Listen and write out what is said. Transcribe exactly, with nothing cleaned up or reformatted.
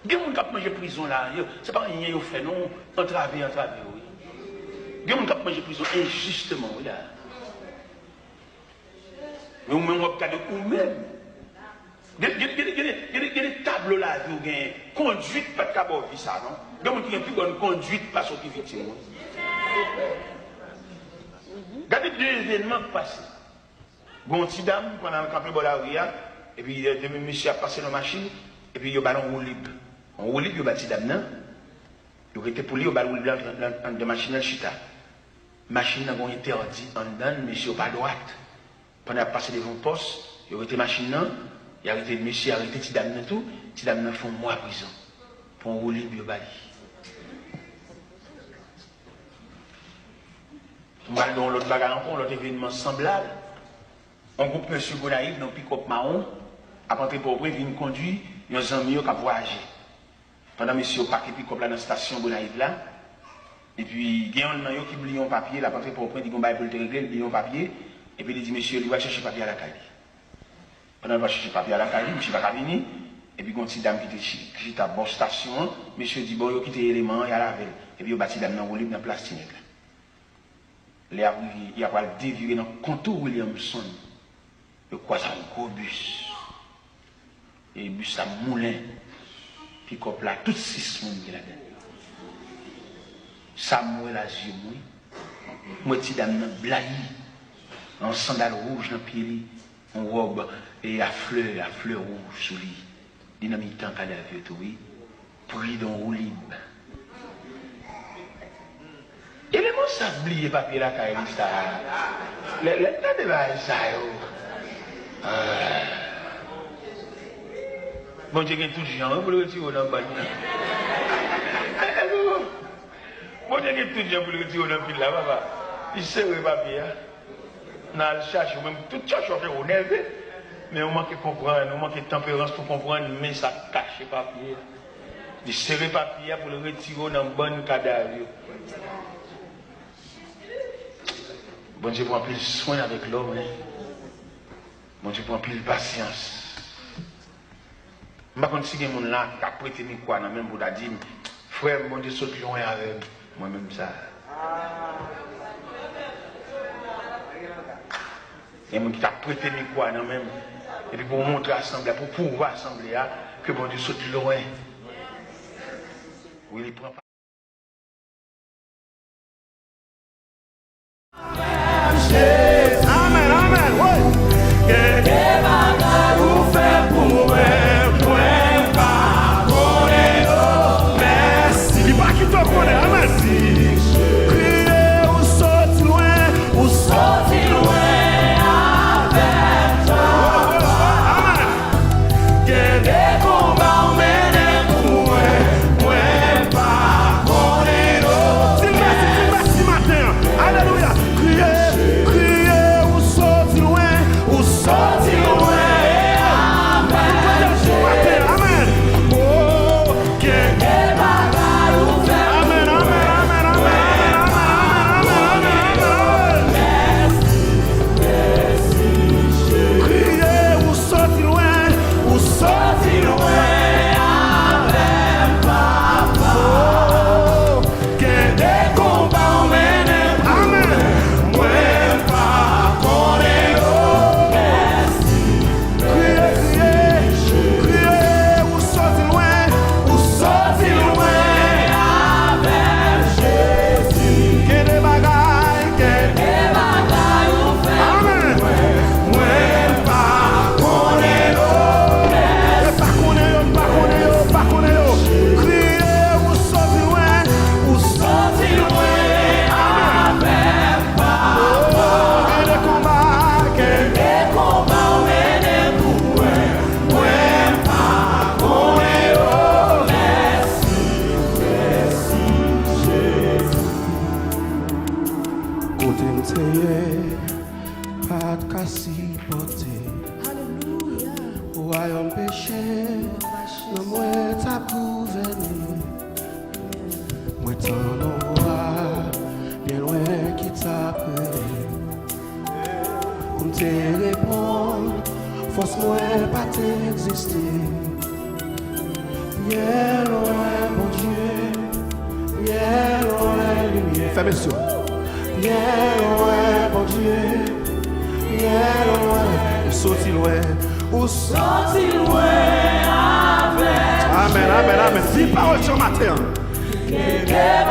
Gen moun k ap manje prizon la, yo, se pa anyen yo fè non, antrave, antrave yo, wi. Gen moun k ap manje prizon enjisteman, wi, la. Men ou menm w ap gade ou menm. Gen, gen, gen, gen, gen, gen de tablo lavi w genyen. Konduit pa t ka ba w vi sa, non. Gen moun ki gen pi bòn konduit pase w ki viktim, wi. Gade de evènman k pase. Gen yon ti dam, pandan l kanpe bò lari a, epi, e, de mesye ap pase nan machin, epi yo ba l yon woulib. Yon woulib yo ba ti dam nan, yo rete pou li, yo ba l woulib la, l, l, anndan machin nan, l chita. Machin nan gen yon entèdi anndan l, mesye yo pa dwat. Pandan y ap pase devan yon pòs, yo rete machin nan, y arete mesye, y arete ti dam nan tou, ti dam nan fè yon mwa prizon pou yon woulib yo ba li. M pral di w yon lòt bagay ankò, yon lòt evènman sanblab. Yon gwoup mesye Gonayiv nan pikòp mawon ap antre Pòtoprens vin kondui yon zanmi yo k ap vwayaje. Pandan mesye yo pake pikòp la nan estasyon Gonayiv la, epi gen yonn nan yo ki bliye yon papye, l ap antre Pòtoprens, li gen yon bagay pou l te regle, li bliye yon papye, epi li di mesye yo li pral chèche papye a lakay li. Pandan l pral chèche papye a lakay li, misye pa ka vini, epi gen yon ti dam ki te chi-, ki chita bò estasyon an, mesye yo di, bon, yo kite eleman an, y al avè l. Epi yo ba ti dam nan woulib nan plas ti nèg la. Lè y ap rive, y ap pral devire nan kontou Williamson, yo kwaze ak yon gwo bis. E bis la moulen. Pikòp la, tout sis moun ki ladan l. Sa m wè la zye m, wi. M wè ti dam nan blayi, yon sandal wouj nan pye li, yon wòb, e, a flè, a flè wouj sou li. Li nan mitan kadav yo tou, wi. Pri de yon woulib. Eleman sa bliye papye lakay li sa. Lè, lè n tande bagay sa yo. Ah. Bondye gen tout jan, wi, pou l retire w nan bann nan. Bondye gen tout jan pou l retire w nan pil la, papa. Li sere papye a. Nan al chache, ou menm, tout chache w fè, ou nève. Men ou manke konprann, ou manke tanperans pou konprann men sa k kache papye a. Li sere papye a pou l retire w nan bann kadav yo. Bondye pran anpil swen avèk lòm, wi. Bondye pran anpil pasyans. M pa konn si gen moun la k ap prete mikwo a nan men m pou ta di m, frè m, Bondye sot lwen avè m. Mwen menm sa. Gen moun ki t ap prete mikwo a nan men m, epi pou w montre asanble a, pou w pwouve asanble a ke Bondye sot lwen. Wi, li pran pa. Amèn, amèn, wi. Gen de bagay ou fè pou mwen, mwen pa konnen yo. Mèsi. Li pa kite w konnen, amèn. Kriye ou soti lwen, ou soti lwen avèk Papa. Amèn. Gen de konba w mennen pou mwen, mwen pa konnen yo. Di l mèsi, di l mèsi maten an. Alelouya. Kriye, kriye, ou soti lwen, ou soti lwen. Amèn. Oh. Gen de bagay ou fè pou mwen. Amèn, amèn, amèn. Kriye, ou soti lwen, ou soti lwen avè m, papa. Oh, gen de konba w mennen pou mwen, mwen pa konnen yo. Mèsi. Kriye, kriye, kriye, ou soti lwen, ou soti lwen avè m, Jezi. Gen de bagay, gen de bagay ou fè pou mwen, mwen pa konnen yo. E pa konnen yo, pa konnen yo, pa konnen yo. Kriye, ou soti lwen, ou soti lwen avè m. Papa, gen de konba, gen de konba w mennen pou mwen, mwen pa konnen yo. Mèsi, mèsi, Jezi. Kote m te ye, pa t ka sipòte. Alelouya. Wayòm peche, nan mwen t ap gouvène. Mwen tann yon vwa, byen lwen ki t ap rele. Pou m te reponn, fòs mwen pa t egziste. M Byen lwen, Bondye, byen lwen, limyè. Fèmen zye w. Byen lwen, Bondye, byen lwen. Ou soti lwen, ou soti lwen avèk. Amèn, amèn, amèn. Di pawòl sa maten an. Kenbe